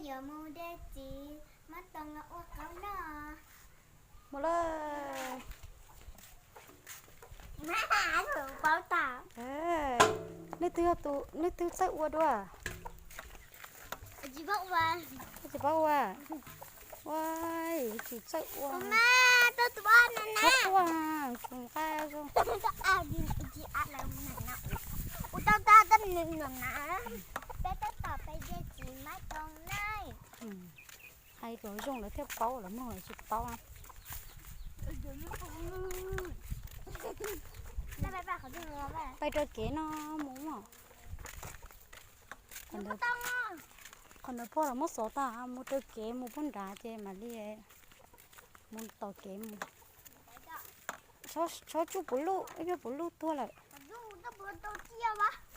Yuav mus de txiv mab toog los ua qaub noj. Mus lawm. Paub tas. Leej twg, leej twg txawj ua dua? Tsis paub ua. Tsis paub ua. Ua, tsis txawj ua. Txhob quaj, tsis nqa zoo. Peb tab tom peb de txiv mab toog na. Hais kom zoo lawv thiaj paub, lawv mloog lawv tsis paub. Pais rau kev no mus. Qhov ntawd phoj los muab xov tag, mus rau kev mus puag nrad ces mam li mus tom kev mus. Txhob tsuj puv luj, ib pliag puv luj tuag lawm.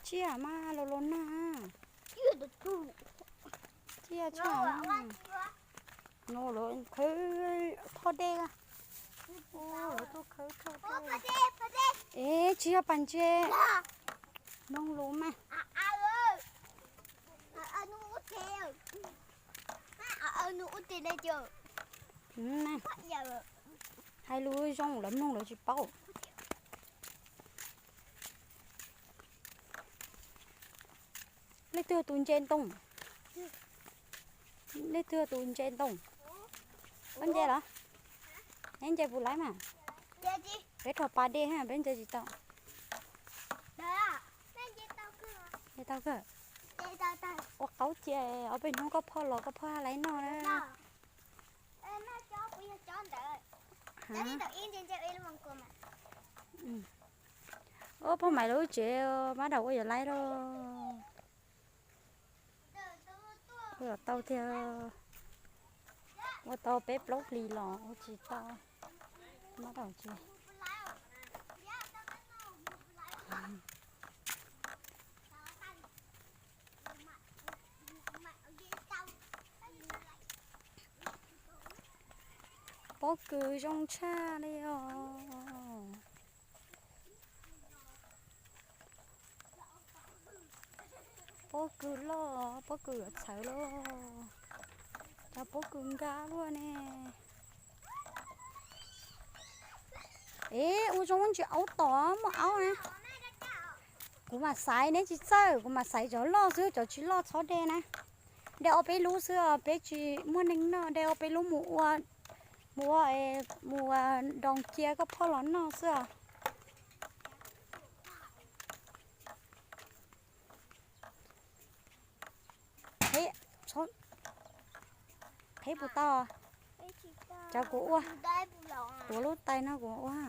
Tsiaj mas los los nag. Tsiaj tshaj no lawv khawb thoj dej. Lawv tuaj khawb thoj dej. Es tsis yog pas ntses, mloog lus mas. Hais lus zoo lawv mloog lawv tsis paub. Leej twg tus ntses ntoo? Leej twg tus ntses ntoo? Koj ntses los? Neb ntses puas laib mas? Peb rho pas dej ha, peb ntses tsis tau. Ntses tau kawg. Ua qaub cia, ob peb hnub koj phoj los koj phoj ha laib noj na. Ua poj maiv lub tsev, mab daum ua yuav laib lauj. Ua yuav tau thiab, ua tau peb plaub hlis los ua tsis tau, mab daum tsis. Pob kws zoo tshaj li os. Pob kws loj, pob kws yuav txhawv lauj. Cov pob kws nkag luaj ne. Ev, ua zoo ntsis aub tom muaj aub na. Kuv mam xaiv, neb tsis txawj, kuv mam xaiv cov loj xwb, cov tsis loj txhob de na. De ob peb lub xwb os, peb tsis muaj neeg noj, de ob peb lub mus ua, mus ua, mus ua nroo cia koj phoj los noj xwb os. Qheb puas tau? Cov kuv ua, kuv lub tais no kuv ua.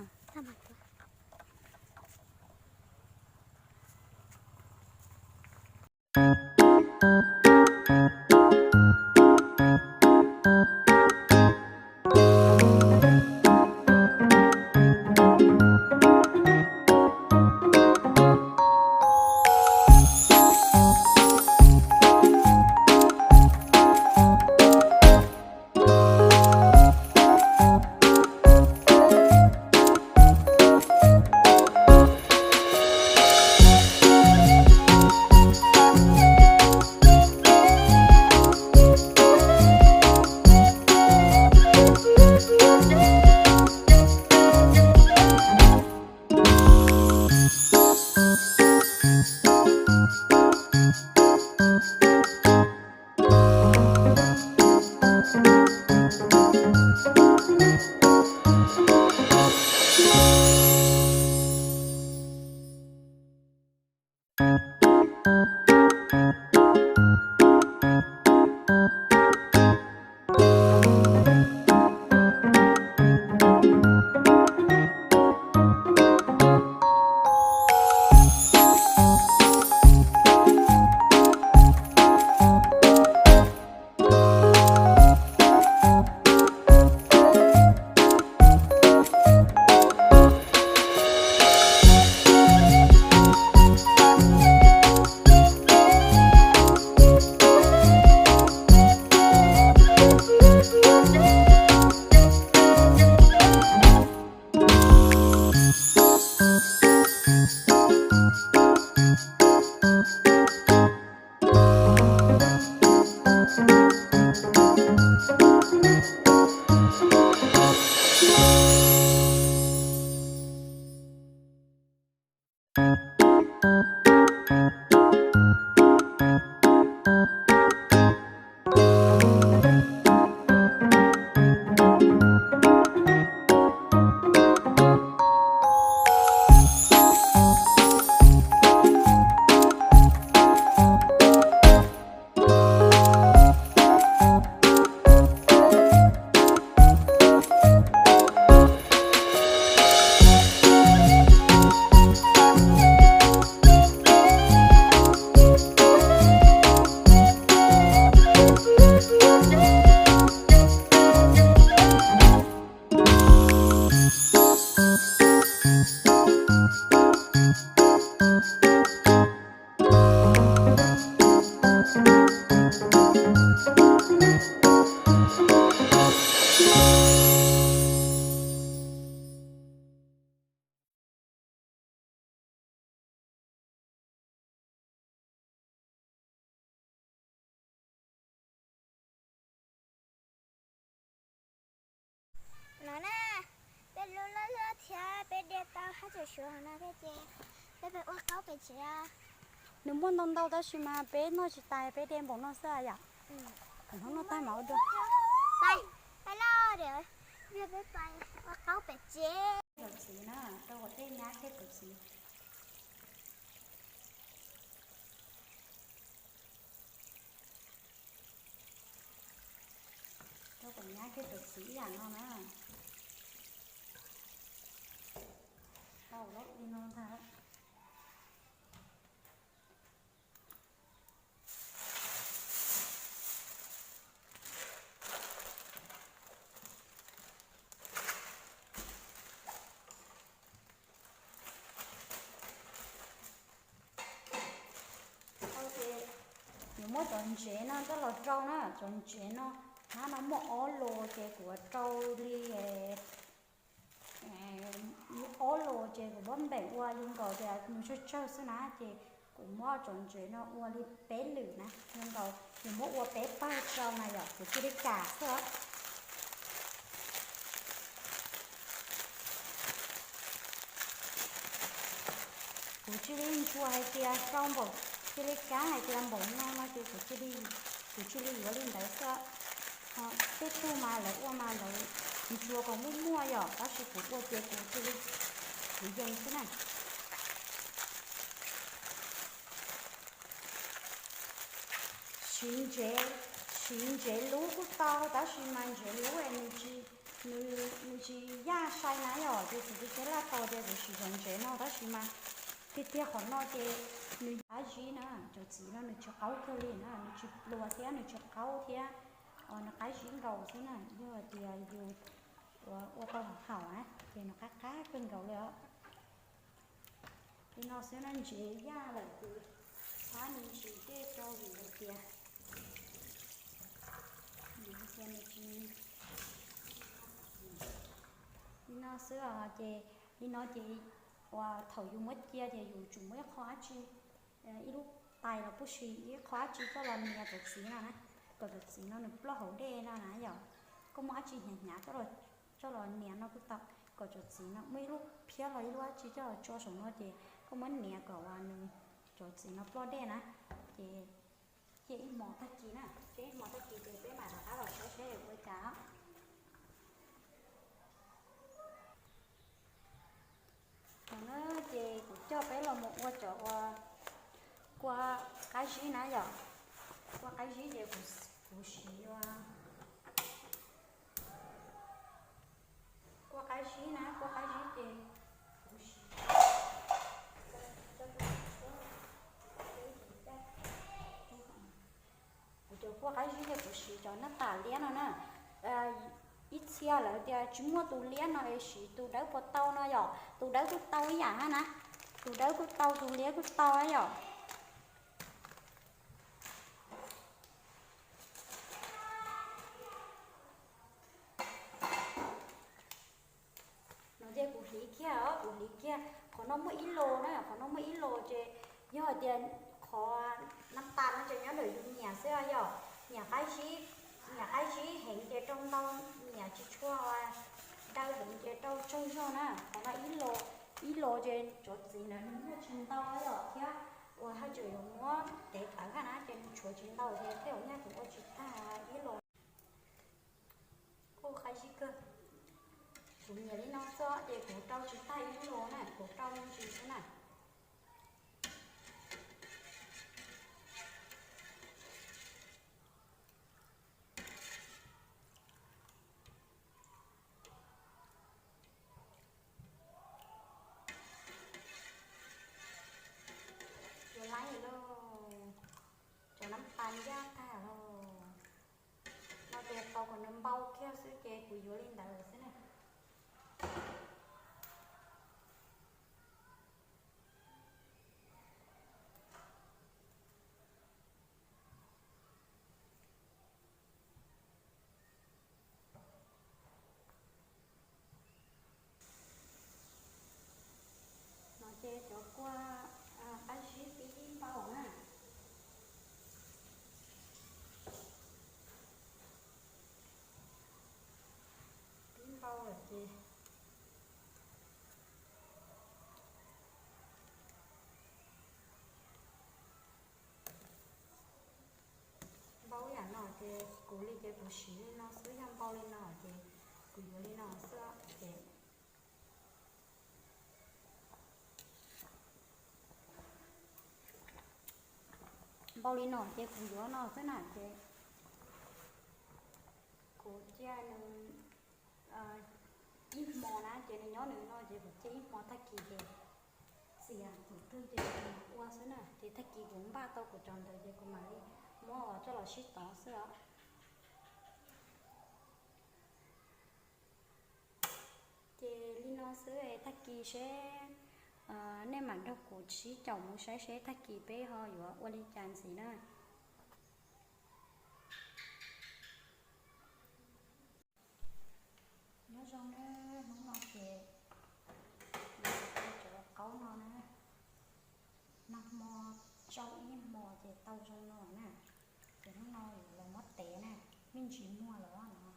Tseem suav hauv no thiab ces peb pais ua qaub pem tsev. Nws muaj ntau ntau tab sis mas peb noj tsis tas, peb de npaum no xwb yom. Hnub no tag mam ua dua. Peb pais ua qaub pem tsev. Cov txiv na, rau kom tej nyab kiag cov txiv. Rau kom nyab kiag cov txiv ib yam no na. Tau li no ntag. Ces yuav muab cov ntsev no coj los rau na, cov ntsev no, hnab no muaj ob lus ces kuv rau li ob lus ces kuv muab npem ua zoo nkaus tias nws tsawg tsawg xwb na, ces kuv muab cov ntsev no ua li peb lwm na, zoo nkaus kuv muab ua peb pawg rau na yom, kuv cia li kam xwb. Kuv cia li ntsuas hais tias rau npaum, cia li kam hais tias npaum no no ces kuv cia li, kuv cia li yuav li ntawd xwb. Tej tug mas lawv ua mas lawv ntsuas kom muaj muaj yom, tab sis kuv ua ces kuv cia li, kuv yees xwb na. Siv ntsev, siv ntsev lub kuj tau tab sis mas ntsev lub nws tsis, nws tsis yaj sai na yom, ces kuv tus teb laj tau tias kuv siv cov ntsev no tab sis mas tiag tiag qhov no ces nws yog qab zib na, cov txiv no nws tsis qaub kawg li na, nws tsis pluas thiab nws tsis qaub thiab, nws qab zib nkaus xwb na, yog tias yus ua tau haum na ces nws qab qab kawg nkaus li os. Li no xwb no ntsev yaj lawm ces xab me ntsis tej rau vim hais tias, vim hais tias nws tsis, li no xwb os ces, li no ces uas thaum yus muab cia ces yus tsum muab ib qho dab tsi, ib lub tais los puj si ib qho dab tsi coj los nias cov txiv no na, kom cov txiv no nws ploj hauv dej no na yom. Koj muaj dab tsi hnyav hnyav coj los nias no kuj tau, kom cov txiv no muaj ib lub phiab los ib lub dab tsi coj los tso saum no ces koj muab nias kom uas nws, cov txiv no ploj dej na. Ces cia ib hmos tag kis na, cia ib hmos tag kis ces peb mam rov qab los saib seb yuav ua cas. Thaum no ces kuv coj peb los mus ua cov uas kua qab zib na yom. Kua qab zib ces kuv siv ua kua qab zib na, kua qab zib ces kuv siv, kuv cov kua qab zib ces kuv siv cov nab tas liab no na. Ib txhia lawv tias tsis muaj tus liab no es siv tus dawb puas tau no yom, tus dawb kuj tau ib yam na, tus dawb kuj tau tus liab kuj tau yom. No ces kuv hliv kiag os, kuv hliv kiag, qhov no muaj ib los na, qhov no muaj ib los ces yog hais tias qhov nab tas no ces nyob ntawm yus nyiam xwb yom, nyiam qab zib, nyiam qab zib heev ces rau ntau, nyiam tsis tshua daw heev ces rau tsawg zog na. Qhov no ib los, ib los ces cov txiv ntawd nws muaj tsis ntau yom thiab, uas haj tseem yuav muab tev plawv haj na ces nws tshuav tsis ntau ces thiaj nyaj kuv ua tsis tag ib los. Kuj qab zib kawg, kuv nyiam li no xwb ces kuv rau tsis tag ib los na, kuv rau me ntsis xwb na. Yuav laib lauj, cov nab tas ncaj tag lauj. No ces tau kom nws npau kiag xwb ces kuv yuav li ntawd xwb na. No ces cov kua qab zib pib npau na. Pib npau lawm. Li ces kuv siv li no xwb, yog npau li no ces kuv yuav li no xwb ces npau li no ces kuv yuav no xwb na ces kuv cia nws ib hmo na ces nws nyob nws no ces kuv cia ib hmo tag kis ces txias tus twg ces kuv mam ua xwb na ces tag kis kuv npaj tau kuv cov ntawd ces kuv mam li muab coj los sib tov xwb os. Ces li no xwb tag kis seb nej mam nrog kuv sib caum mus saib seb tag kis peb ho yuav ua li cas ntxiv na. Nyob zoo na, hnub no ces yuav tau cov qaub no na, nag hmo tsau ib hmo ces tau zoo no na, ces hnub no yuav los muab tev na, me ntsis muag los no.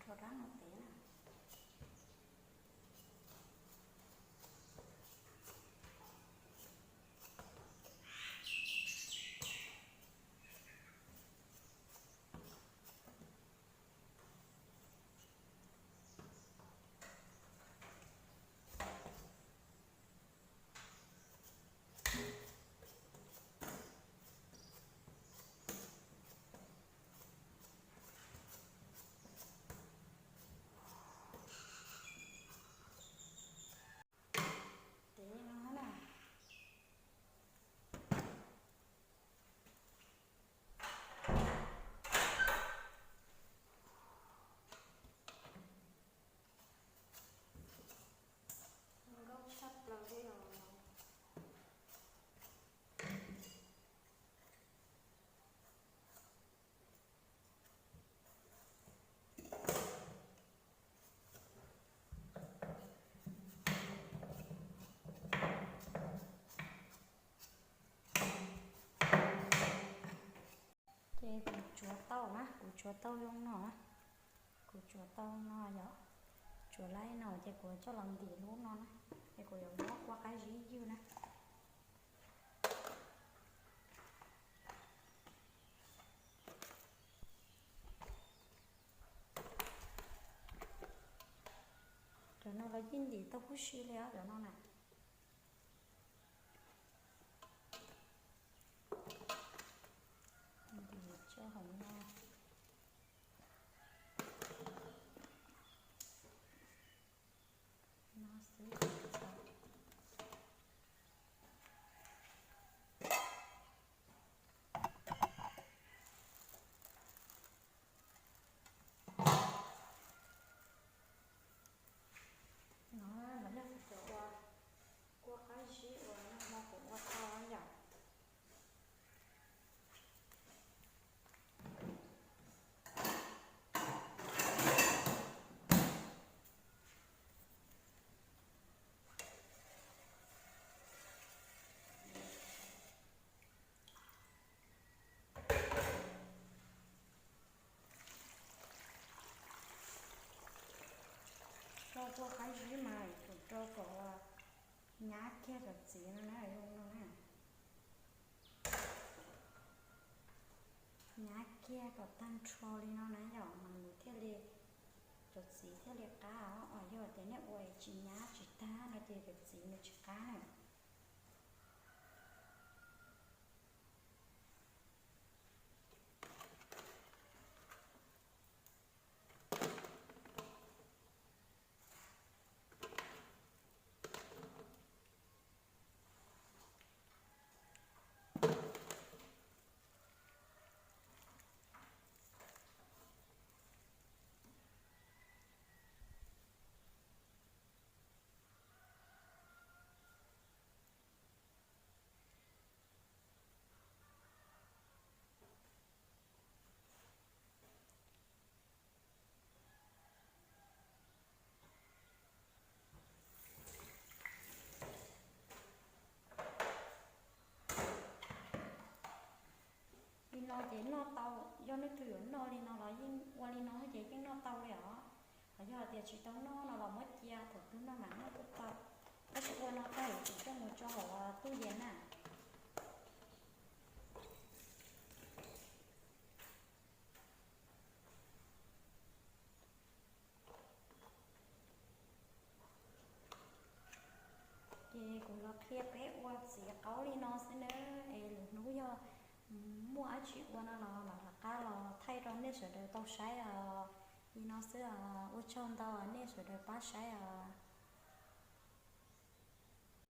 Rho rab no tev na. Tev no na. Nkauj tshaj plaws li os. Ces kuv tsuav tau na, kuv tsuav tau zoo no na. Kuv tsuav tau no yom, tsuav laib no ces kuv coj los ntim lub no na, es kuv yuav muab kua qab zib ywg na. Cov no los yeej ntim tau huv si li os cov no na. Ntim tso hauv no. No xwb. No los yog kuv cov ua kua qab zib uas nag hmo kuv ua tau yom. Rau kua qab zib mas kuv rau kom nyab kiag cov txiv no na, zoo no na. Nyab kiag kom tag nrho li no na yom mas nws thiaj li, cov txiv thiaj li qab os. Yog tias nej ua tsis nyab tsis tag no ces cov txiv nws tsis qab na. Li no ces noj tau, yog leej twg yuav noj li no los yeej ua li no ces yeej noj tau li os. Hos yog hais tias tsis tau noj no los muab cia thaum twg noj mam noj kuj tau. Tab sis ua no tag ces coj mus tso hauv tuj yees na. Es kuv los qhia peb ua txiv qaub li no xwb nawb, es lwm hnub yog muaj dab tsi ua no los mam rov qab los thaij rau nej sawv daws tau saib os. Li no xwb os, ua tsaug ntau nej sawv daws pab saib os.